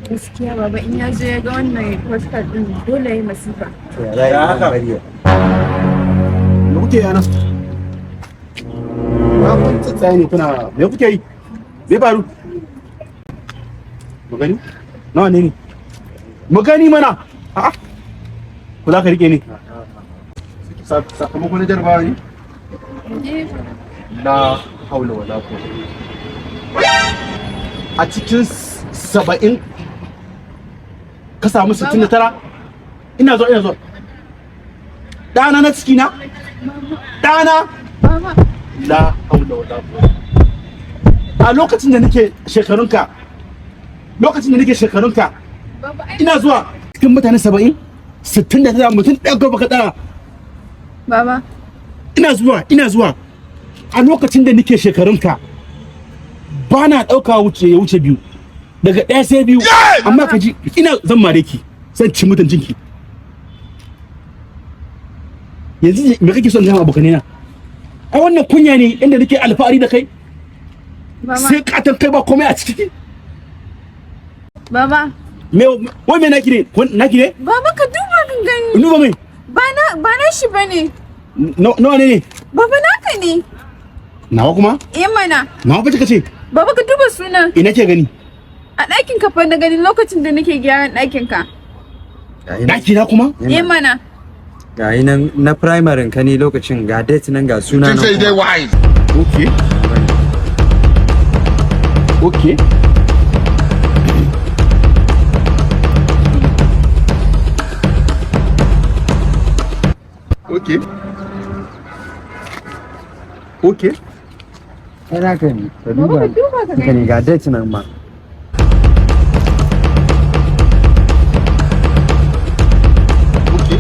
Gaskiya baba, in ya zo ya ga wannan postcard din, dole ya yi masifa. To ya za a yi Ya haka? bari ya? Me kuke yi anan? Na kun tsaye ne kuna, me kuke yi? Me faru? Mu gani? Nawa ne ne? Mu gani mana. A'a. Ko za ka rike ne? Sakamakon na jarabawa ne? Eh. La haula wala quwwata. A cikin 70 ka samu 69. Ina zo, ina zo. Ɗana na ciki na? Ɗana? Baba. La haula wala quwwata. A lokacin da nake shekarunka, lokacin da nake shekarunka, Baba, ai ina zuwa cikin mutane 70, 69, mutum ɗaya gaba ka ɗaya. Baba. Ina zuwa, ina zuwa. A lokacin da nake shekarunka, ba na ɗauka wuce ya wuce biyu, daga ɗaya sai biyu. Amma ka ji, ina zan mare ki, zan ci mutuncinki. Yanzu me kake son gama abokanai na? Ai wannan kunya ne, inda nake alfahari da kai. Baba. Sai katon kai ba komai a ciki. Baba. Me wai, me naki ne? Naki ne? Baba, ka duba ka gani. Duba mai? Ba na shi bane. Nawa ne ne? Baba, naka ne. Nawa kuma? Eh mana. Nawa fa kika ce? Baba, ka duba sunan. Ina ke gani? A ɗakin ka fa na gani lokacin da nake gyaran ɗakin ka. Ga yi nan. Daki na kuma? Eh mana. Ga yi nan, na primary ka ne lokacin, ga date nan, ga suna nan Say they kuma. wise. Okay. Ai naka ne, ka Baba, duba. ka duba ka Ka gani. ne, ga date nan ma. Okay.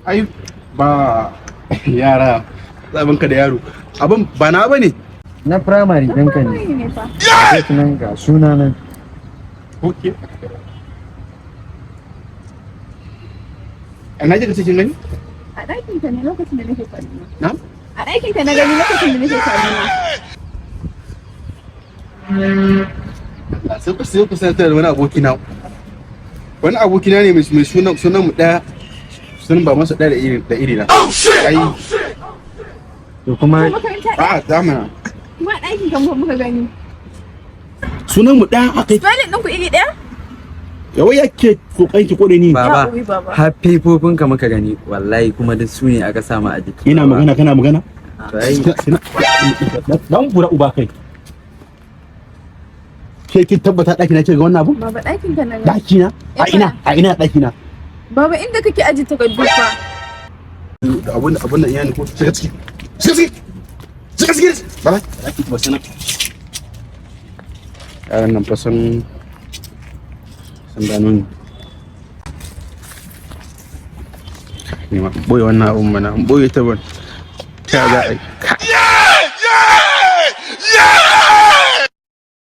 Ai ba yara zaɓinka da yaro. Abin ba na bane. Na primary ɗinka ne. Primary ne fa. Ga date nan, ga suna nan. Okay. A na kika cikin gani? A ɗakin ka ne lokacin da nake kwalliya. Na? A ɗakin ka na gani lokacin da nake kwalliya. Sai ku sanar da wani abokina. Wani abokina ne mai sunan mu ɗaya, sunan ba masa ɗaya da iri na. Ai To kuma Makaranta ɗaya. A'a, zamana. Kuma a ɗakin ka muka gani. Sunan mu ɗaya aka yi. Spelling ɗinku iri ɗaya? Yawai yake kokarin ki kore ni. Baba, Ya uwi, baba. har fefofin ka muka gani wallahi, kuma duk su ne aka sama a jiki. Ina baba. magana, kana magana? To ai Dan bura uba kai. Ke kin tabbata ɗaki na ke ga wannan abu? Baba, ɗakin ka na gani. Ɗaki na? A ina? A ina ɗaki na? Baba, inda kake aji takardu fa. Abun nan iyali ko, shiga ciki. Shiga ciki. Shiga ciki. Baba, ɗaki ba sana. Yaran nan fa sun gano ni. Ni ma boye wannan abun mana, boye ta ban. Ta za a yi. Kai.